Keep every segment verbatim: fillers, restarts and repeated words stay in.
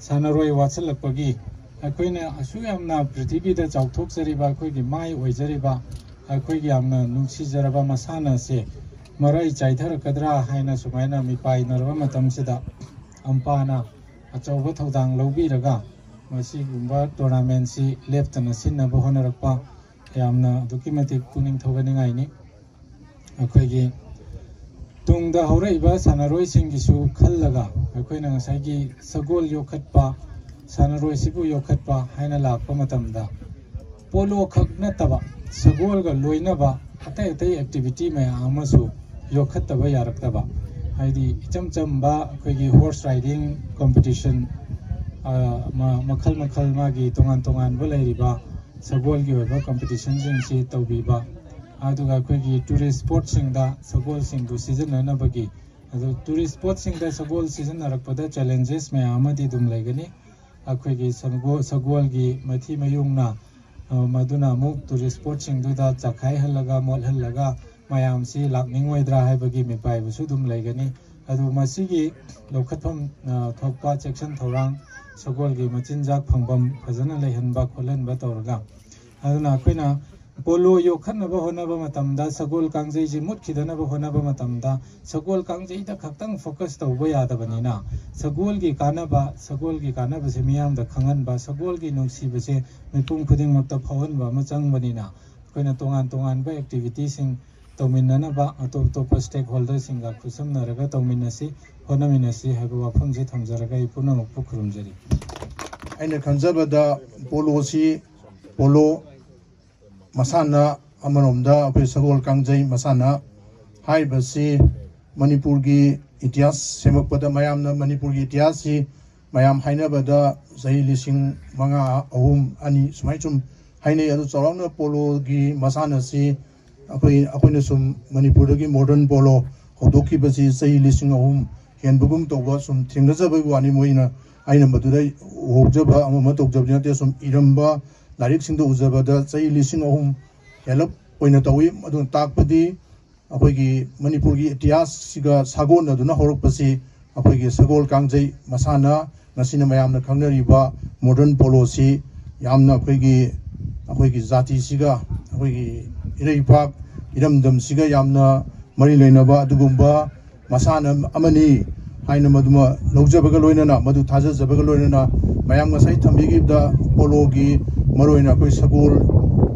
ꯁꯥꯟꯅꯔꯣꯏ ꯋꯥꯠꯁꯤꯜꯂꯛꯄꯒꯤ ꯑꯩꯈꯣꯏꯅ ꯑꯁꯨꯛ ꯌꯥꯝꯅ ꯄ꯭ꯔꯤꯊꯤꯕꯤꯗ ꯆꯥꯎꯊꯣꯛꯆꯔꯤꯕ ꯑꯩꯈꯣꯏꯒꯤ ꯃꯥꯏ ꯑꯣꯏꯖꯔꯤꯕ ꯑꯩꯈꯣꯏꯒꯤ ꯌꯥꯝꯅ ꯅꯨꯡꯁꯤꯖꯔꯕ ꯃꯁꯥꯟꯅ ꯑꯁꯦ ꯃꯔꯥꯏ ꯆꯥꯏꯊꯔꯛꯀꯗ꯭ꯔꯥ ꯍꯥꯏꯅ ꯁꯨꯃꯥꯏꯅ ꯃꯤꯄꯥꯏꯅꯔꯕ ꯃꯇꯝꯁꯤꯗ ꯑꯝꯄꯥꯅ ꯑꯆꯧꯕ ꯊꯧꯗꯥꯡ ꯂꯧꯕꯤꯔꯒ ꯃꯁꯤꯒꯨꯝꯕ ꯇꯣꯔꯅꯥꯃꯦꯟꯁꯤ ꯂꯦꯞꯇꯅ ꯁꯤꯟꯅꯕ ꯍꯣꯠꯅꯔꯛꯄ ꯌꯥꯝꯅ ꯑꯗꯨꯛꯀꯤ ꯃꯇꯤꯛ ꯄꯨꯛꯅꯤꯡ ꯊꯧꯒꯠꯅꯤꯡꯉꯥꯏꯅꯤ꯫ ꯑꯩꯈꯣꯏꯒꯤ ꯇꯨꯡꯗ ꯍꯧꯔꯛꯏꯕ ꯁꯥꯟꯅꯔꯣꯏꯁꯤꯡꯒꯤꯁꯨ ꯈꯜꯂꯒ ꯑꯩꯈꯣꯏꯅ ꯉꯁꯥꯏꯒꯤ ꯁꯒꯣꯜ ꯌꯣꯛꯈꯠꯄ, ꯁꯥꯟꯅꯔꯣꯏꯁꯤꯕꯨ ꯌꯣꯛꯈꯠꯄ ꯍꯥꯏꯅ ꯂꯥꯛꯄ ꯃꯇꯝꯗ ꯄꯣꯂꯣ ꯈꯛ ꯅꯠꯇꯕ ꯁꯒꯣꯜꯒ ꯂꯣꯏꯅꯕ ꯑꯇꯩ ꯑꯇꯩ ꯑꯦꯛꯇꯤꯚꯤꯇꯤ ꯃꯌꯥꯝ ꯑꯃꯁꯨ ꯌꯣꯛꯈꯠꯇꯕ ꯌꯥꯔꯛꯇꯕ꯫ ꯍꯥꯏꯗꯤ ꯏꯆꯝ ꯆꯝꯕ ꯑꯩꯈꯣꯏꯒꯤ ꯍꯣꯔꯁ ꯔꯥꯏꯗꯤꯡ ꯀꯣꯝꯄꯤꯇꯤꯁꯟ ꯃꯈꯜ ꯃꯈꯜ ꯃꯥꯒꯤ ꯇꯣꯉꯥꯟ ꯇꯣꯉꯥꯟꯕ ꯂꯩꯔꯤꯕ ꯁꯒꯣꯜꯒꯤ ꯑꯣꯏꯕ ꯀꯝꯄꯤꯇꯤꯁꯟꯁꯤꯡꯁꯤ ꯇꯧꯕꯤꯕ, ꯑꯗꯨꯒ ꯑꯩꯈꯣꯏꯒꯤ ꯇꯨꯔꯤꯁ ꯁ꯭ꯄꯣꯠꯁꯤꯡꯗ ꯁꯒꯣꯜꯁꯤꯡꯕꯨ ꯁꯤꯖꯤꯟꯅꯅꯕꯒꯤ, ꯑꯗꯨ ꯇꯨꯔꯤꯁ ꯁ꯭ꯄꯣꯠꯁꯤꯡꯗ ꯁꯒꯣꯜ ꯁꯤꯖꯤꯟꯅꯔꯛꯄꯗ ꯆꯦꯂꯦꯟꯖꯦꯁ ꯃꯌꯥꯝ ꯑꯃꯗꯤ ꯑꯗꯨꯝ ꯂꯩꯒꯅꯤ꯫ ꯑꯩꯈꯣꯏꯒꯤ ꯁꯒꯣꯜ, ꯁꯒꯣꯜꯒꯤ ꯃꯊꯤ ꯃꯌꯨꯡꯅ, ꯑ, ꯃꯗꯨꯅ ꯑꯃꯨꯛ ꯇꯨꯔꯤꯁ ꯁ꯭ꯄꯣꯠꯁꯤꯡꯗꯨꯗ ꯆꯈꯥꯏꯍꯜꯂꯒ, ꯃꯣꯠꯍꯜꯂꯒ ꯃꯌꯥꯝꯁꯤ ꯂꯥꯛꯅꯤꯡꯉꯣꯏꯗ꯭ꯔꯥ ꯍꯥꯏꯕꯒꯤ ꯃꯤꯄꯥꯏꯕꯁꯨ ꯑꯗꯨꯝ ꯂꯩꯒꯅꯤ꯫ ꯑꯗꯨ ꯃꯁꯤꯒꯤ ꯂꯧꯈꯠꯐꯝ, ꯑ, ꯊꯣꯛꯄ ꯆꯦꯛꯁꯤꯟ ꯊꯧꯔꯥꯡ, ꯁꯒꯣꯜꯒꯤ ꯃꯆꯤꯟꯖꯥꯛ ꯐꯪꯐꯝ ꯐꯖꯅ ꯂꯩꯍꯟꯕ ꯈꯣꯠꯍꯟꯕ ꯇꯧꯔꯒ, ꯑꯗꯨꯅ ꯑꯩꯈꯣꯏꯅ ꯄꯣꯂꯣ ꯌꯣꯛꯈꯠꯅꯕ ꯍꯣꯠꯅꯕ ꯃꯇꯝꯗ, ꯁꯒꯣꯜ ꯀꯥꯡꯖꯩꯁꯤ ꯃꯨꯠꯈꯤꯗꯅꯕ ꯍꯣꯠꯅꯕ ꯃꯇꯝꯗ, ꯁꯒꯣꯜ ꯀꯥꯡꯖꯩꯗ ꯈꯛꯇꯪ ꯐꯣꯀꯁ ꯇꯧꯕ ꯌꯥꯗꯕꯅꯤꯅ, ꯁꯒꯣꯜꯒꯤ ꯀꯥꯟꯅꯕ, ꯁꯒꯣꯜꯒꯤ ꯀꯥꯟꯅꯕꯁꯦ ꯃꯤꯌꯥꯝꯗ ꯈꯪꯍꯟꯕ, ꯁꯒꯣꯜꯒꯤ ꯅꯨꯡꯁꯤꯕꯁꯦ ꯃꯤꯄꯨꯝ ꯈꯨꯗꯤꯡꯃꯛꯇ ꯐꯥꯎꯍꯟꯕ ꯑꯃ ꯆꯪꯕꯅꯤꯅ, ꯑꯩꯈꯣꯏꯅ ꯇꯣꯉꯥꯟ ꯇꯣꯉꯥꯟꯕ ꯑꯦꯛꯇꯤꯚꯤꯇꯤꯁꯤꯡ ꯇꯧꯃꯤꯟꯅꯅꯕ ꯑꯇꯣꯞ ꯑꯇꯣꯞꯄ ꯁ꯭ꯇꯦꯛ ꯍꯣꯜꯗꯔꯁꯤꯡꯒ ꯈꯨꯠꯁꯝꯅꯔꯒ ꯇꯧꯃꯤꯟꯅꯁꯤ, ꯍꯣꯠꯅꯃꯤꯟꯅꯁꯤ ꯍꯥꯏꯕ ꯋꯥꯐꯝꯁꯤ ꯊꯝꯖꯔꯒ ꯑꯩ ꯄꯨꯝꯅꯃꯛꯄꯨ ꯈꯨꯔꯨꯝꯖꯔꯤ꯫ ꯑꯩꯅ ꯈꯟꯖꯕꯗ ꯄꯣꯂꯣꯁꯤ, ꯄꯣꯂꯣ ꯃꯁꯥꯟꯅ ꯑꯃꯔꯣꯝꯗ ꯑꯩꯈꯣꯏ ꯁꯒꯣꯜ ꯀꯥꯡꯖꯩ ꯃꯁꯥꯟꯅ ꯍꯥꯏꯔꯤꯕꯁꯤ ꯃꯅꯤꯄꯨꯔꯒꯤ ꯏꯇꯤꯍꯥꯁ ꯁꯦꯝꯃꯛꯄꯗ ꯃꯌꯥꯝꯅ ꯃꯅꯤꯄꯨꯔꯒꯤ ꯏꯇꯤꯍꯥꯁꯁꯤ ꯃꯌꯥꯝ ꯍꯥꯏꯅꯕꯗ ꯆꯍꯤ ꯂꯤꯁꯤꯡ ꯃꯉꯥ, ꯑꯍꯨꯝ, ꯑꯅꯤ ꯁꯨꯃꯥꯏꯅ ꯁꯨꯝ ꯍꯥꯏꯅꯩ꯫ ꯑꯗꯨ ꯆꯥꯎꯔꯥꯛꯅ ꯄꯣꯂꯣꯒꯤ ꯃꯁꯥꯟꯅꯁꯤ ꯑꯩꯈꯣꯏ, ꯑꯩꯈꯣꯏꯅ ꯁꯨꯝ ꯃꯅꯤꯄꯨꯔꯗꯒꯤ ꯃꯣꯗꯔꯟ ꯄꯣꯂꯣ ꯍꯧꯗꯣꯛꯈꯤꯕꯁꯤ ꯆꯍꯤ ꯂꯤꯁꯤꯡ ꯑꯍꯨꯝ ꯍꯦꯟꯕꯒꯨꯝ ꯇꯧꯕ ꯁꯨꯝ ꯊꯦꯡꯅꯖꯕꯒꯤ ꯋꯥꯅꯤ꯫ ꯃꯣꯏꯅ, ꯑꯩꯅ ꯃꯗꯨꯗ ꯎꯍꯧꯖꯕ ꯑꯃ ꯑꯃ ꯇꯧꯖꯕꯗꯤ ꯅꯠꯇꯦ꯫ ꯁꯨꯝ ꯏꯔꯝꯕ ꯂꯥꯏꯔꯤꯛꯁꯤꯡꯗ ꯎꯖꯕꯗ ꯆꯍꯤ ꯂꯤꯁꯤꯡ ꯑꯍꯨꯝ ꯍꯦꯜꯂꯞ ꯑꯣꯏꯅ ꯇꯧꯏ꯫ ꯑꯗꯨꯅ ꯇꯥꯛꯄꯗꯤ ꯑꯩꯈꯣꯏꯒꯤ ꯃꯅꯤꯄꯨꯔꯒꯤ ꯏꯇꯤꯍꯥꯁꯁꯤꯒ ꯁꯥꯒꯣꯟꯅꯗꯨꯅ ꯍꯧꯔꯛꯄꯁꯤ ꯑꯩꯈꯣꯏꯒꯤ ꯁꯒꯣꯜ ꯀꯥꯡꯖꯩ ꯃꯁꯥꯟꯅ, ꯉꯁꯤꯅ ꯃꯌꯥꯝꯅ ꯈꯪꯅꯔꯤꯕ ꯃꯣꯗꯔꯟ ꯄꯣꯂꯣꯁꯤ ꯌꯥꯝꯅ ꯑꯩꯈꯣꯏꯒꯤ, ꯑꯩꯈꯣꯏꯒꯤ ꯖꯥꯇꯤꯁꯤꯒ, ꯑꯩꯈꯣꯏꯒꯤ ꯏꯔꯩꯄꯥꯛ ꯏꯔꯝꯗꯝꯁꯤꯒ ꯌꯥꯝꯅ ꯃꯔꯤ ꯂꯩꯅꯕ ꯑꯗꯨꯒꯨꯝꯕ ꯃꯁꯥꯟꯅ ꯑꯃꯅꯤ ꯍꯥꯏꯅ ꯃꯗꯨꯃ ꯂꯧꯖꯕꯒ ꯂꯣꯏꯅꯅ, ꯃꯗꯨ ꯊꯥꯖꯖꯕꯒ ꯂꯣꯏꯅꯅ, ꯃꯌꯥꯝ ꯉꯁꯥꯏ ꯊꯝꯕꯤꯈꯤꯕꯗ ꯄꯣꯂꯣꯒꯤ ꯃꯔꯨꯑꯣꯏꯅ ꯑꯩꯈꯣꯏ ꯁꯒꯣꯜ,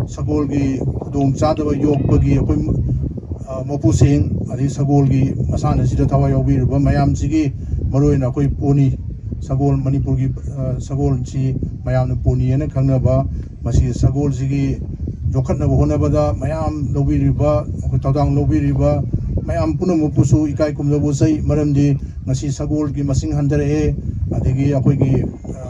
ꯁꯒꯣꯜꯒꯤ ꯈꯨꯗꯣꯡꯆꯥꯗꯕ ꯌꯣꯛꯄꯒꯤ ꯑꯩꯈꯣꯏ, ꯑ, ꯃꯄꯨꯁꯤꯡ, ꯑꯗꯩ ꯁꯒꯣꯜꯒꯤ ꯃꯁꯥꯟꯅꯁꯤꯗ ꯊꯋꯥꯏ ꯌꯥꯎꯕꯤꯔꯤꯕ ꯃꯌꯥꯝꯁꯤꯒꯤ ꯃꯔꯨꯑꯣꯏꯅ ꯑꯩꯈꯣꯏ ꯄꯣꯅꯤ ꯁꯒꯣꯜ, ꯃꯅꯤꯄꯨꯔꯒꯤ, ꯑ, ꯁꯒꯣꯜꯁꯤ ꯃꯌꯥꯝꯅ ꯄꯣꯅꯤ ꯍꯥꯏꯅ ꯈꯪꯅꯕ, ꯃꯁꯤ ꯁꯒꯣꯜꯁꯤꯒꯤ ꯌꯣꯛꯈꯠꯅꯕ ꯍꯣꯠꯅꯕꯗ ꯃꯌꯥꯝ ꯂꯧꯕꯤꯔꯤꯕ, ꯑꯩꯈꯣꯏ ꯊꯧꯗꯥꯡ ꯂꯧꯕꯤꯔꯤꯕ ꯃꯌꯥꯝ ꯄꯨꯝꯅꯃꯛꯄꯨꯁꯨ ꯏꯀꯥꯏ ꯈꯨꯝꯅꯕ ꯎꯠꯆꯩ꯫ ꯃꯔꯝꯗꯤ ꯉꯁꯤ ꯁꯒꯣꯜꯒꯤ ꯃꯁꯤꯡ ꯍꯟꯊꯔꯛꯑꯦ, ꯑꯗꯒꯤ ꯑꯩꯈꯣꯏꯒꯤ, ꯑ,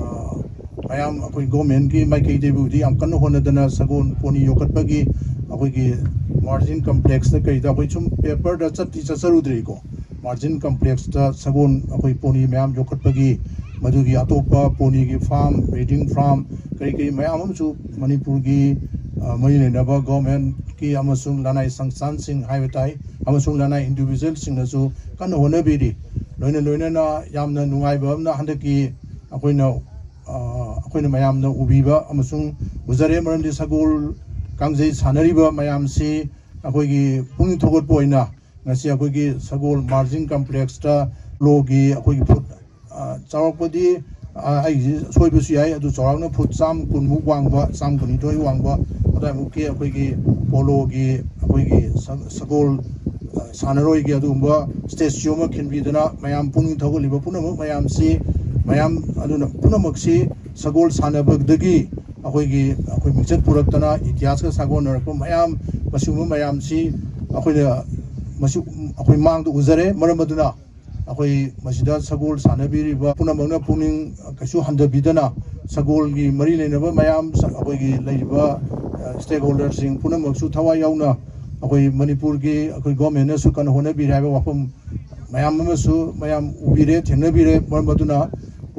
ꯃꯌꯥꯝ ꯑꯩꯈꯣꯏ ꯒꯣꯔꯃꯦꯟꯒꯤ ꯃꯥꯏꯀꯩꯗꯒꯤꯕꯨꯗꯤ ꯌꯥꯝ ꯀꯟꯅ ꯍꯣꯠꯅꯗꯅ ꯁꯒꯣꯜ ꯄꯣꯅꯤ ꯌꯣꯛꯈꯠꯄꯒꯤ ꯑꯩꯈꯣꯏꯒꯤ ꯃꯥꯔꯖꯤꯟ ꯀꯝꯄ꯭ꯂꯦꯛꯁꯇ ꯀꯩꯗ ꯑꯩꯈꯣꯏ ꯁꯨꯝ ꯄꯦꯄꯔꯗ ꯆꯠꯇꯤ ꯆꯠꯆꯔꯨꯗ꯭ꯔꯤꯀꯣ, ꯃꯥꯔꯖꯤꯟ ꯀꯝꯄ꯭ꯂꯦꯛꯁꯇ ꯁꯒꯣꯜ ꯑꯩꯈꯣꯏ ꯄꯣꯅꯤ ꯃꯌꯥꯝ ꯌꯣꯛꯈꯠꯄꯒꯤ, ꯃꯗꯨꯒꯤ ꯑꯇꯣꯞꯄ ꯄꯣꯅꯤꯒꯤ ꯐꯥꯔꯝ, ꯕ꯭ꯔꯤꯗꯤꯡ ꯐꯥꯔꯝ, ꯀꯔꯤ ꯀꯔꯤ ꯃꯌꯥꯝ ꯑꯃꯁꯨ ꯃꯅꯤꯄꯨꯔꯒꯤ, ꯑ, ꯃꯔꯤ ꯂꯩꯅꯕ ꯒꯣꯔꯃꯦꯟꯒꯤ ꯑꯃꯁꯨꯡ ꯂꯅꯥꯏ ꯁꯪꯁꯊꯥꯟꯁꯤꯡ ꯍꯥꯏꯕ ꯇꯥꯏ, ꯑꯃꯁꯨꯡ ꯂꯅꯥꯏ ꯏꯟꯗꯤꯕꯤꯖꯨꯋꯦꯜꯁꯤꯡꯅꯁꯨ ꯀꯟꯅ ꯍꯣꯠꯅꯕꯤꯔꯤ꯫ ꯂꯣꯏꯅ ꯂꯣꯏꯅꯅ ꯌꯥꯝꯅ ꯅꯨꯡꯉꯥꯏꯕ ꯑꯃꯅ ꯍꯟꯗꯛꯀꯤ ꯑꯩꯈꯣꯏꯅ, ꯑ, ꯑꯩꯈꯣꯏꯅ ꯃꯌꯥꯝꯅ ꯎꯕꯤꯕ ꯑꯃꯁꯨꯡ ꯎꯖꯔꯦ꯫ ꯃꯔꯝꯗꯤ ꯁꯒꯣꯜ ꯀꯥꯡꯖꯩ ꯁꯥꯟꯅꯔꯤꯕ ꯃꯌꯥꯝꯁꯤ ꯑꯩꯈꯣꯏꯒꯤ ꯄꯨꯛꯅꯤꯡ ꯊꯧꯒꯠꯄ ꯑꯣꯏꯅ ꯉꯁꯤ ꯑꯩꯈꯣꯏꯒꯤ ꯁꯒꯣꯜ ꯃꯥꯔꯖꯤꯟ ꯀꯝꯄ꯭ꯂꯦꯛꯁꯇ ꯂꯣꯒꯤ ꯑꯩꯈꯣꯏꯒꯤ ꯐꯨꯠ, ꯑ, ꯆꯥꯎꯔꯥꯛꯄꯗꯤ, ꯑ, ꯑꯩꯒꯤꯁꯤ ꯁꯣꯏꯕꯁꯨ ꯌꯥꯏ, ꯑꯗꯨ ꯆꯥꯎꯔꯥꯛꯅ ꯐꯨꯠ ꯆꯥꯝꯃ ꯀꯨꯟꯃꯨꯛ ꯋꯥꯡꯕ, ꯆꯥꯝꯃ ꯀꯨꯟꯅꯤꯊꯣꯏ ꯋꯥꯡꯕ ꯑꯗꯨꯋꯥꯏꯃꯨꯛꯀꯤ ꯑꯩꯈꯣꯏꯒꯤ ꯄꯣꯂꯣꯒꯤ ꯑꯩꯈꯣꯏꯒꯤ ꯁ-, ꯁꯒꯣꯜ, ꯑ, ꯁꯥꯟꯅꯔꯣꯏꯒꯤ ꯑꯗꯨꯒꯨꯝꯕ ꯁ꯭ꯇꯦꯆꯨ ꯑꯃ ꯈꯤꯟꯕꯤꯗꯅ ꯃꯌꯥꯝ ꯄꯨꯛꯅꯤꯡ ꯊꯧꯒꯠꯂꯤꯕ ꯄꯨꯝꯅꯃꯛ ꯃꯌꯥꯝꯁꯤ, ꯃꯌꯥꯝ ꯑꯗꯨꯅ ꯄꯨꯝꯅꯃꯛꯁꯤ ꯁꯒꯣꯜ ꯁꯥꯟꯅꯕꯗꯒꯤ ꯑꯩꯈꯣꯏꯒꯤ, ꯑꯩꯈꯣꯏ ꯃꯤꯡꯆꯠ ꯄꯨꯔꯛꯇꯅ ꯏꯇꯤꯍꯥꯁꯀ ꯁꯥꯒꯣꯟꯅꯔꯛꯄ ꯃꯌꯥꯝ, ꯃꯁꯤꯒꯨꯝꯕ ꯃꯌꯥꯝꯁꯤ ꯑꯩꯈꯣꯏꯅ ꯃꯁꯤ ꯑꯩꯈꯣꯏ ꯃꯥꯡꯗ ꯎꯖꯔꯦ꯫ ꯃꯔꯝ ꯑꯗꯨꯅ ꯑꯩꯈꯣꯏ ꯃꯁꯤꯗ ꯁꯒꯣꯜ ꯁꯥꯟꯅꯕꯤꯔꯤꯕ ꯄꯨꯝꯅꯃꯛꯅ ꯄꯨꯛꯅꯤꯡ ꯀꯩꯁꯨ ꯍꯟꯊꯕꯤꯗꯅ ꯁꯒꯣꯜꯒꯤ ꯃꯔꯤ ꯂꯩꯅꯕ ꯃꯌꯥꯝ, ꯑꯩꯈꯣꯏꯒꯤ ꯂꯩꯔꯤꯕ, ꯑ, ꯁ꯭ꯇꯦꯛꯍꯣꯜꯗꯔꯁꯤꯡ ꯄꯨꯝꯅꯃꯛꯁꯨ ꯊꯋꯥꯏ ꯌꯥꯎꯅ ꯑꯩꯈꯣꯏ ꯃꯅꯤꯄꯨꯔꯒꯤ ꯑꯩꯈꯣꯏ ꯒꯣꯔꯃꯦꯟꯅꯁꯨ ꯀꯟꯅ ꯍꯣꯠꯅꯕꯤꯔꯤ ꯍꯥꯏꯕ ꯋꯥꯐꯝ ꯃꯌꯥꯝ ꯑꯃꯁꯨ ꯃꯌꯥꯝ ꯎꯕꯤꯔꯦ, ꯊꯦꯡꯅꯕꯤꯔꯦ꯫ ꯃꯔꯝ ꯑꯗꯨꯅ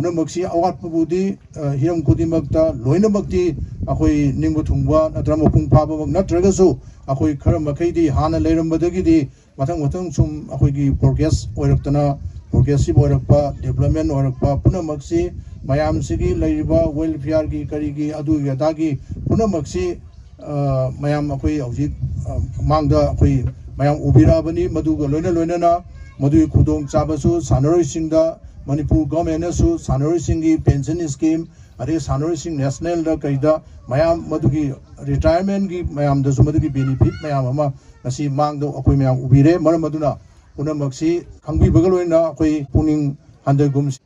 ꯄꯨꯝꯅꯃꯛꯁꯤ ꯑꯋꯥꯠꯄꯕꯨꯗꯤ, ꯑ, ꯍꯤꯔꯝ ꯈꯨꯗꯤꯡꯃꯛꯇ ꯂꯣꯏꯅꯃꯛꯇꯤ ꯑꯩꯈꯣꯏ ꯅꯤꯡꯕ ꯊꯨꯡꯕ ꯅꯠꯇ꯭ꯔꯒ ꯃꯄꯨꯡ ꯐꯥꯕꯃꯛ ꯅꯠꯇ꯭ꯔꯒꯁꯨ, ꯑꯩꯈꯣꯏ ꯈꯔ ꯃꯈꯩꯗꯤ ꯍꯥꯟꯅ ꯂꯩꯔꯝꯕꯗꯒꯤꯗꯤ ꯃꯊꯪ ꯃꯊꯪ ꯁꯨꯝ ꯑꯩꯈꯣꯏꯒꯤ progress ꯑꯣꯏꯔꯛꯇꯅ, progressive ꯑꯣꯏꯔꯛꯄ, development ꯑꯣꯏꯔꯛꯄ ꯄꯨꯝꯅꯃꯛꯁꯤ, ꯃꯌꯥꯝꯁꯤꯒꯤ ꯂꯩꯔꯤꯕ welfareꯒꯤ ꯀꯔꯤꯒꯤ ꯑꯗꯨꯒꯤ ꯑꯗꯥꯒꯤ ꯄꯨꯝꯅꯃꯛꯁꯤ, ꯑ, ꯃꯌꯥꯝ ꯑꯩꯈꯣꯏ ꯍꯧꯖꯤꯛ, ꯑ, ꯃꯥꯡꯗ ꯑꯩꯈꯣꯏ ꯃꯌꯥꯝ ꯎꯕꯤꯔꯛꯑꯕꯅꯤ꯫ ꯃꯗꯨꯒ ꯂꯣꯏꯅ ꯂꯣꯏꯅꯅ ꯃꯗꯨꯒꯤ ꯈꯨꯗꯣꯡꯆꯥꯕꯁꯨ ꯁꯥꯟꯅꯔꯣꯏꯁꯤꯡꯗ, ꯃꯅꯤꯄꯨꯔ governmentꯅꯁꯨ ꯁꯥꯟꯅꯔꯣꯏꯁꯤꯡꯒꯤ pension scheme, ꯑꯗꯩ ꯁꯥꯟꯅꯔꯣꯏꯁꯤꯡ nationalꯗ ꯀꯩꯗ ꯃꯌꯥꯝ ꯃꯗꯨꯒꯤ retirementꯒꯤ ꯃꯌꯥꯝꯗꯁꯨ ꯃꯗꯨꯒꯤ benefit ꯃꯌꯥꯝ ꯑꯃ ꯉꯁꯤ ꯃꯥꯡꯗ ꯑꯩꯈꯣꯏ ꯃꯌꯥꯝ ꯎꯕꯤꯔꯦ꯫ ꯃꯔꯝ ꯑꯗꯨꯅ ꯄꯨꯝꯅꯃꯛꯁꯤ ꯈꯪꯕꯤꯕꯒ ꯂꯣꯏꯅꯅ ꯑꯩꯈꯣꯏ ꯄꯨꯛꯅꯤꯡ ꯍꯟꯊꯒꯨꯝꯁꯤ꯫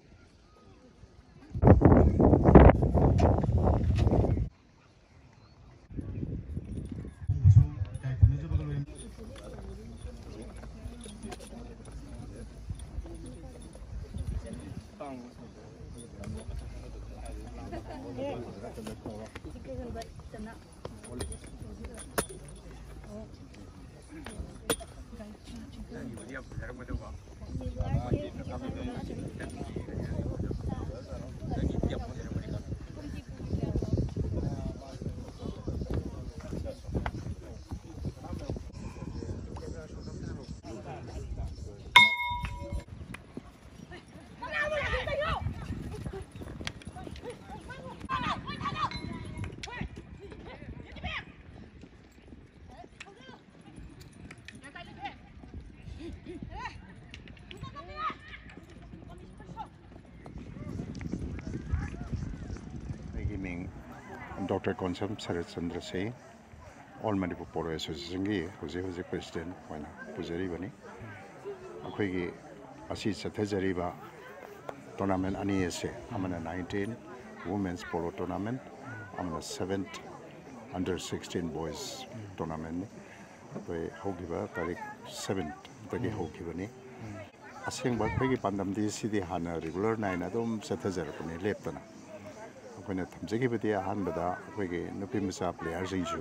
ꯑꯩꯒꯤ ꯃꯤꯡ ꯗꯣꯛꯇꯔ ꯀꯣꯟꯁꯝ ꯁꯔꯠ ꯆꯟꯗ꯭ꯔ ꯁꯤꯡ, All Manipur Polo Associationꯒꯤ ꯍꯧꯖꯤꯛ ꯍꯧꯖꯤꯛ president ꯑꯣꯏꯅ ꯄꯨꯖꯔꯤꯕꯅꯤ꯫ ꯑꯩꯈꯣꯏꯒꯤ ꯑꯁꯤ ꯆꯠꯊꯖꯔꯤꯕ tournament ꯑꯅꯤ ꯑꯁꯦ, ꯑꯃꯅ nineteen women's polo tournament, ꯑꯃꯅ seven under sixteen boys tournamentꯅꯤ꯫ ꯑꯩꯈꯣꯏ ꯍꯧꯈꯤꯕ ꯇꯥꯔꯤꯛ sevenꯗꯒꯤ ꯍꯧꯈꯤꯕꯅꯤ꯫ ꯑꯁꯦꯡꯕ ꯑꯩꯈꯣꯏꯒꯤ ꯄꯥꯟꯗꯝꯗꯤ ꯁꯤꯗꯤ ꯍꯥꯟꯅ regular ꯅꯥꯏꯅ ꯑꯗꯨꯝ ꯆꯠꯊꯖꯔꯛꯄꯅꯤ ꯂꯦꯞꯇꯅ꯫ ꯑꯩꯈꯣꯏꯅ ꯊꯝꯖꯈꯤꯕꯗꯤ ꯑꯍꯥꯟꯕꯗ ꯑꯩꯈꯣꯏꯒꯤ ꯅꯨꯄꯤ ꯃꯆꯥ playerꯁꯤꯡꯁꯨ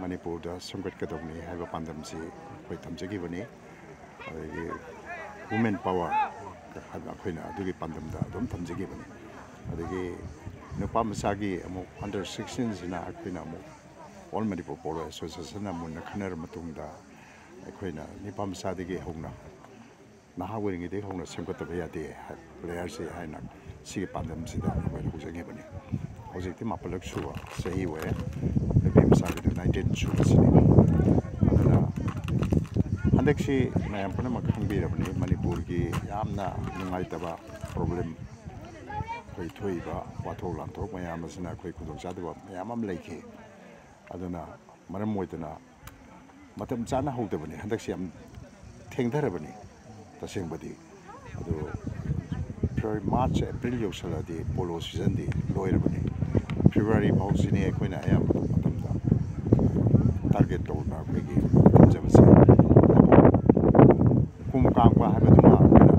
ꯃꯅꯤꯄꯨꯔꯗ ꯁꯦꯝꯒꯠꯀꯗꯧꯕꯅꯤ ꯍꯥꯏꯕ ꯄꯥꯟꯗꯝꯁꯤ ꯑꯩꯈꯣꯏ ꯊꯝꯖꯈꯤꯕꯅꯤ꯫ ꯑꯗꯒꯤ women power, ꯍꯥꯏꯕ ꯑꯩꯈꯣꯏꯅ ꯑꯗꯨꯒꯤ ꯄꯥꯟꯗꯝꯗ ꯑꯗꯨꯝ ꯊꯝꯖꯈꯤꯕꯅꯤ꯫ ꯑꯗꯒꯤ ꯅꯨꯄꯥ ꯃꯆꯥꯒꯤ ꯑꯃꯨꯛ under sixteenꯁꯤꯅ ꯑꯩꯈꯣꯏꯅ ꯑꯃꯨꯛ All Manipur Polo Associationꯅ ꯃꯨꯟꯅ ꯈꯟꯅꯔ ꯃꯇꯨꯡꯗ ꯑꯩꯈꯣꯏꯅ ꯅꯨꯄꯥ ꯃꯆꯥꯗꯒꯤ ꯍꯧꯅ, ꯅꯍꯥ ꯑꯣꯏꯔꯤꯉꯩꯗꯒꯤ ꯍꯧꯅ ꯁꯦꯝꯒꯠꯇꯕ ꯌꯥꯗꯦ ꯍꯥꯏ, playerꯁꯦ ꯍꯥꯏꯅ ꯁꯤꯒꯤ ꯄꯥꯟꯗꯝꯁꯤꯗ ꯑꯩꯈꯣꯏꯅ ꯍꯧꯖꯈꯤꯕꯅꯤ꯫ ꯍꯧꯖꯤꯛꯇꯤ ꯃꯥꯄꯜꯂꯛ ꯁꯨꯕ ꯆꯍꯤ ꯑꯣꯏꯔꯦ꯫ ꯅꯨꯄꯤ ꯃꯆꯥꯒꯤꯗ nineteen ꯁꯨꯕꯁꯤꯅꯤ꯫ ꯑꯗꯨꯅ ꯍꯟꯗꯛꯁꯤ ꯃꯌꯥꯝ ꯄꯨꯝꯅꯃꯛ ꯈꯪꯕꯤꯔꯕꯅꯤ, ꯃꯅꯤꯄꯨꯔꯒꯤ ꯌꯥꯝꯅ ꯅꯨꯡꯉꯥꯏꯇꯕ problem, ꯑꯩꯈꯣꯏ ꯊꯣꯛꯏꯕ ꯋꯥꯊꯣꯛ ꯂꯥꯟꯊꯣꯛ ꯃꯌꯥꯝ ꯑꯁꯤꯅ ꯑꯩꯈꯣꯏ ꯈꯨꯗꯣꯡꯆꯥꯗꯕ ꯃꯌꯥꯝ ꯑꯃ ꯂꯩꯈꯤ꯫ ꯑꯗꯨꯅ ꯃꯔꯝ ꯑꯣꯏꯗꯅ ꯃꯇꯝ ꯆꯥꯅ ꯍꯧꯗꯕꯅꯤ, ꯍꯟꯗꯛꯁꯤ ꯌꯥꯝ ꯊꯦꯡꯊꯔꯕꯅꯤ ꯇꯁꯦꯡꯕꯗꯤ꯫ ꯑꯗꯨ February, March, April ꯌꯧꯁꯜꯂꯛꯑꯗꯤ polo seasonꯗꯤ ꯂꯣꯏꯔꯕꯅꯤ꯫ February ꯐꯥꯎꯁꯤꯅꯤ ꯑꯩꯈꯣꯏꯅ ꯑꯌꯥꯝꯕ ꯃꯇꯝꯗ target ꯇꯧꯗꯅ ꯑꯩꯈꯣꯏꯒꯤ ꯈꯟꯖꯕꯁꯦ꯫ ꯑꯗꯨꯕꯨ ꯀꯨꯝ ꯀꯥꯡꯕ ꯍꯥꯏꯕꯗꯨꯃ ꯑꯩꯈꯣꯏꯅ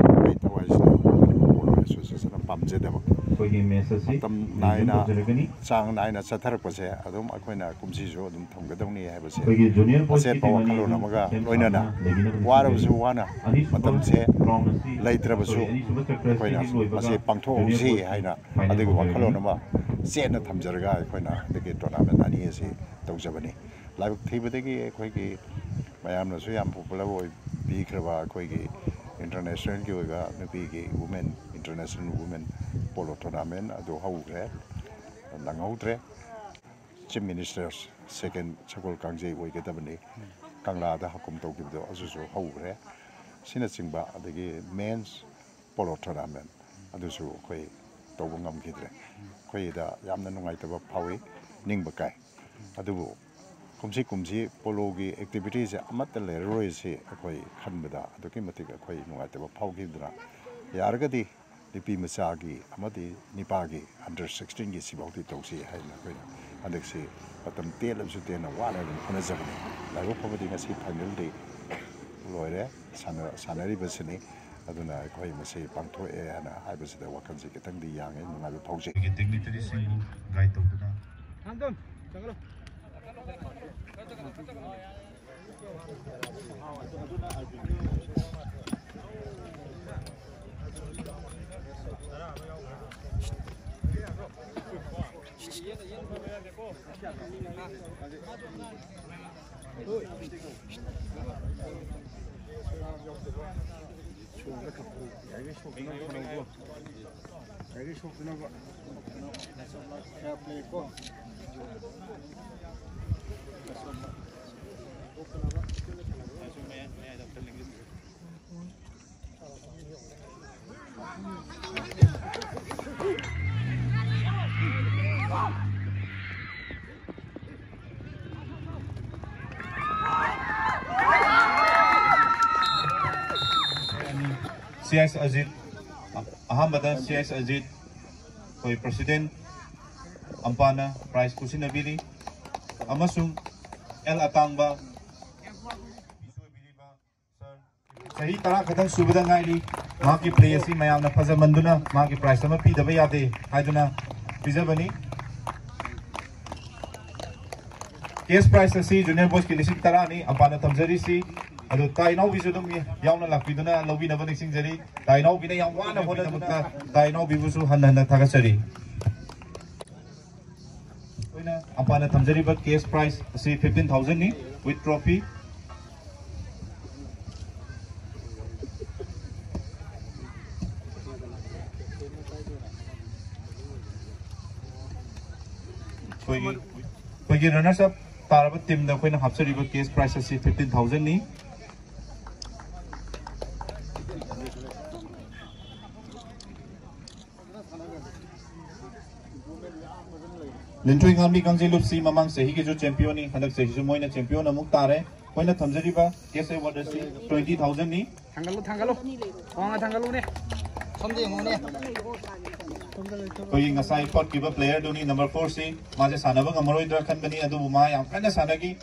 ꯑꯩꯈꯣꯏ ꯊꯋꯥꯏꯁꯤꯅ Manipur Polo Associationꯅ ꯄꯥꯝꯖꯗꯕ, ꯑꯩꯈꯣꯏꯒꯤ match ꯑꯁꯤ ꯃꯇꯝ resume ꯅꯥꯏꯅ, ꯇꯧꯖꯔꯒꯅꯤ꯫ ꯆꯥꯡ ꯅꯥꯏꯅ ꯆꯠꯊꯔꯛꯄꯁꯦ ꯑꯗꯨꯝ ꯑꯩꯈꯣꯏꯅ ꯀꯨꯝꯁꯤꯁꯨ ꯑꯗꯨꯝ ꯊꯝꯒꯗꯧꯅꯤ ꯍꯥꯏꯕꯁꯦ ꯑꯩꯈꯣꯏꯒꯤ junior boys ꯑꯆꯦꯠꯄ ꯀꯤꯗꯤ ꯋꯥꯈꯜꯂꯣꯟ ꯃꯅꯤ ꯑꯃꯒ ꯁꯦꯝ ꯂꯣꯏꯅꯅ ꯁꯥꯗꯨꯅ ꯂꯩꯒꯅꯕꯁꯨ ꯋꯥꯔꯕꯁꯨ ꯍꯥꯏꯖꯔꯤ꯫ ꯋꯥꯅ ꯑꯅꯤꯁꯨꯕ ꯃꯇꯝꯁꯦ round ꯑꯁꯤ, ꯂꯩꯇ꯭ꯔꯕꯁꯨ sorry, ꯑꯅꯤꯁꯨꯕ chapter ꯑꯩꯈꯣꯏꯅ ꯑꯁꯤꯒꯤ ꯂꯣꯏꯕꯒ ꯃꯁꯤ ꯄꯥꯡꯊꯣꯛꯍꯧꯁꯤ junior boys ꯍꯥꯏꯅ final ꯑꯗꯨꯒꯤ ꯇꯧꯖꯔꯒꯅꯤ꯫ ꯋꯥꯈꯜꯂꯣꯟ ꯑꯃ ꯆꯦꯠꯅ ꯊꯝꯖꯔꯒ ꯑꯩꯈꯣꯏꯅ ꯍꯟꯗꯛꯀꯤ tournament ꯑꯅꯤ ꯑꯁꯤ ꯇꯧꯖꯕꯅꯤ꯫ ꯂꯥꯏꯕꯛ ꯊꯤꯕꯗꯒꯤ ꯑꯩꯈꯣꯏꯒꯤ ꯃꯌꯥꯝꯅꯁꯨ ꯌꯥꯝ popular ꯑꯣꯏꯕꯤꯈ꯭ꯔꯕ ꯑꯩꯈꯣꯏꯒꯤ internationalꯒꯤ ꯑꯣꯏꯕ ꯅꯨꯄꯤꯒꯤ women, international women polo tournament ꯑꯗꯨ ꯍꯧꯈ꯭ꯔꯦ, ꯅꯪꯍꯧꯗ꯭ꯔꯦ꯫ Chief Minister second ꯁꯒꯣꯜ ꯀꯥꯡꯖꯩ ꯑꯣꯏꯒꯗꯕꯅꯤ, ꯀꯪꯂꯥꯗ ꯍꯥꯀꯨꯝ ꯇꯧꯈꯤꯕꯗꯣ ꯑꯗꯨꯁꯨ ꯍꯧꯈ꯭ꯔꯦ꯫ ꯁꯤꯅꯆꯤꯡꯕ ꯑꯗꯒꯤ men's polo tournament ꯑꯗꯨꯁꯨ ꯑꯩꯈꯣꯏ ꯇꯧꯕ ꯉꯝꯈꯤꯗ꯭ꯔꯦ꯫ ꯑꯩꯈꯣꯏꯗ ꯌꯥꯝꯅ ꯅꯨꯡꯉꯥꯏꯇꯕ ꯐꯥꯎꯏ, ꯅꯤꯡꯕ ꯀꯥꯏ꯫ ꯑꯗꯨꯕꯨ ꯀꯨꯝꯁꯤ, ꯀꯨꯝꯁꯤ poloꯒꯤ activityꯁꯦ ꯑꯃꯠꯇ ꯂꯩꯔꯔꯣꯏꯁꯤ ꯑꯩꯈꯣꯏ ꯈꯟꯕꯗ ꯑꯗꯨꯛꯀꯤ ꯃꯇꯤꯛ ꯑꯩꯈꯣꯏ ꯅꯨꯡꯉꯥꯏꯇꯕ ꯐꯥꯎꯈꯤꯗꯨꯅ, ꯌꯥꯔꯒꯗꯤ ꯅꯨꯄꯤ ꯃꯆꯥꯒꯤ ꯑꯃꯗꯤ ꯅꯤꯄꯥꯒꯤ under sixteenꯒꯤ ꯁꯤꯐꯥꯎꯗꯤ ꯇꯧꯁꯤ ꯍꯥꯏꯅ ꯑꯩꯈꯣꯏꯅ ꯍꯟꯗꯛꯁꯤ ꯃꯇꯝ ꯇꯦꯜꯂꯕꯁꯨ ꯇꯦꯟꯅ ꯋꯥꯅ ꯑꯗꯨꯝ ꯍꯣꯠꯅꯖꯕꯅꯤ꯫ ꯂꯥꯏꯕꯛ ꯐꯕꯗꯤ ꯉꯁꯤ final day ꯂꯣꯏꯔꯦ, ꯁꯥꯟꯅ-, ꯁꯥꯟꯅꯔꯤꯕꯁꯤꯅꯤ꯫ ꯑꯗꯨꯅ ꯑꯩꯈꯣꯏ ꯃꯁꯤ ꯄꯥꯡꯊꯣꯛꯑꯦ ꯍꯥꯏꯅ ꯍꯥꯏꯕꯁꯤꯗ ꯋꯥꯈꯜꯁꯤ ꯈꯤꯇꯪꯗꯤ ꯌꯥꯡꯉꯦ, ꯅꯨꯡꯉꯥꯏꯕ ꯐꯥꯎꯖꯩ꯫ ꯑꯩꯈꯣꯏꯒꯤ dignitaryꯁꯤꯡꯕꯨ guide ꯇꯧꯗꯨꯅ ꯁꯤ ꯑꯦꯁ ꯑꯖꯤꯠ, ꯑꯍꯥꯟꯕꯗ ꯁꯤ ꯑꯦꯁ ꯑꯖꯤꯠ, ꯑꯩꯈꯣꯏ ꯄ꯭ꯔꯁꯤꯗꯦꯟ ꯑꯝꯄꯥꯅ ꯄ꯭ꯔꯥꯏꯖ ꯈꯨꯠꯁꯤꯟꯅꯕꯤꯔꯤ, ꯑꯃꯁꯨꯡ ꯑꯦꯜ ꯑꯇꯥꯡꯕ, ꯆꯍꯤ ꯇꯔꯥ ꯈꯛꯇꯪ ꯁꯨꯕꯗ ꯉꯥꯏꯔꯤ, ꯃꯍꯥꯛꯀꯤ ꯄ꯭ꯂꯦ ꯑꯁꯤ ꯃꯌꯥꯝꯅ ꯐꯖꯃꯟꯗꯨꯅ ꯃꯥꯒꯤ ꯄ꯭ꯔꯥꯏꯖ ꯑꯃ ꯄꯤꯗꯕ ꯌꯥꯗꯦ ꯍꯥꯏꯗꯨꯅ ꯄꯤꯖꯕꯅꯤ꯫ ꯀꯦꯁ ꯄ꯭ꯔꯥꯏꯖ ꯑꯁꯤ ꯖꯨꯅꯤꯌꯔ ꯕꯣꯏꯁꯀꯤ ꯂꯤꯁꯤꯡ ꯇꯔꯥꯅꯤ꯫ ꯑꯝꯄꯥꯅ ꯊꯝꯖꯔꯤꯁꯤ ꯑꯗꯨ ꯇꯥ ꯏꯅꯥꯎꯕꯤꯁꯨ ꯑꯗꯨꯝ ꯌꯥꯎꯅ ꯂꯥꯛꯄꯤꯗꯨꯅ ꯂꯧꯕꯤꯅꯕ ꯅꯤꯡꯁꯤꯡꯖꯔꯤ꯫ ꯇꯥ ꯏꯅꯥꯎꯕꯤꯅ ꯌꯥꯝ ꯋꯥꯅ ꯍꯣꯠꯅꯗꯨꯅ ꯇꯥ ꯏꯅꯥꯎꯕꯤꯕꯨꯁꯨ ꯍꯟꯅ ꯍꯟꯅ ꯊꯥꯒꯠꯆꯔꯤ꯫ ꯑꯩꯈꯣꯏꯅ ꯑꯝꯄꯥꯅ ꯊꯝꯖꯔꯤꯕ ꯀꯦꯁ ꯄ꯭ꯔꯥꯏꯖ ꯑꯁꯤ fifteen thousandꯅꯤ, with trophy꯫ ꯑꯩꯈꯣꯏꯒꯤ, ꯑꯩꯈꯣꯏꯒꯤ ꯔꯅꯔꯁ ꯑꯞ ꯇꯥꯔꯕ ꯇꯤꯝꯗ ꯑꯩꯈꯣꯏꯅ ꯍꯥꯞꯆꯔꯤꯕ ꯀꯦꯁ ꯄ꯭ꯔꯥꯏꯖ ꯑꯁꯤ fifteen thousandꯅꯤ꯫ ꯂꯤꯟꯊꯣꯏ ꯉꯥꯟꯕꯤ ꯀꯥꯡꯖꯩꯂꯨꯞꯁꯤ ꯃꯃꯥꯡ ꯆꯍꯤꯒꯤꯁꯨ ꯆꯦꯝꯄꯤꯌꯣꯟꯅꯤ, ꯍꯟꯗꯛ ꯆꯍꯤꯁꯨ ꯃꯣꯏꯅ ꯆꯦꯝꯄꯤꯌꯣꯟ ꯑꯃꯨꯛ ꯇꯥꯔꯦ꯫ ꯑꯩꯈꯣꯏꯅ ꯊꯝꯖꯔꯤꯕ ꯀꯦꯁ ꯑꯦꯋꯥꯔꯗ ꯑꯁꯤ twenty thousandꯅꯤ꯫ ꯊꯥꯡꯒꯠꯂꯨ, ꯊꯥꯡꯒꯠꯂꯨ, ꯈ꯭ꯋꯥꯡꯅ ꯊꯥꯡꯒꯠꯂꯨꯅꯦ꯫ ꯁꯣꯝꯗ ꯌꯦꯡꯉꯨꯅꯦ꯫ ꯑꯩꯈꯣꯏꯒꯤ ꯉꯁꯥꯏ ꯄꯣꯠꯈꯤꯕ ꯄ꯭ꯂꯦꯌꯔꯗꯨꯅꯤ, ꯅꯝꯕꯔ ꯐꯣꯔꯁꯤ꯫ ꯃꯥꯁꯦ ꯁꯥꯟꯅꯕ ꯉꯝꯃꯔꯣꯏꯗ꯭ꯔꯥ ꯈꯟꯕꯅꯤ, ꯑꯗꯨꯕꯨ ꯃꯥ ꯌꯥꯝ ꯀꯟꯅ ꯁꯥꯟꯅꯈꯤ꯫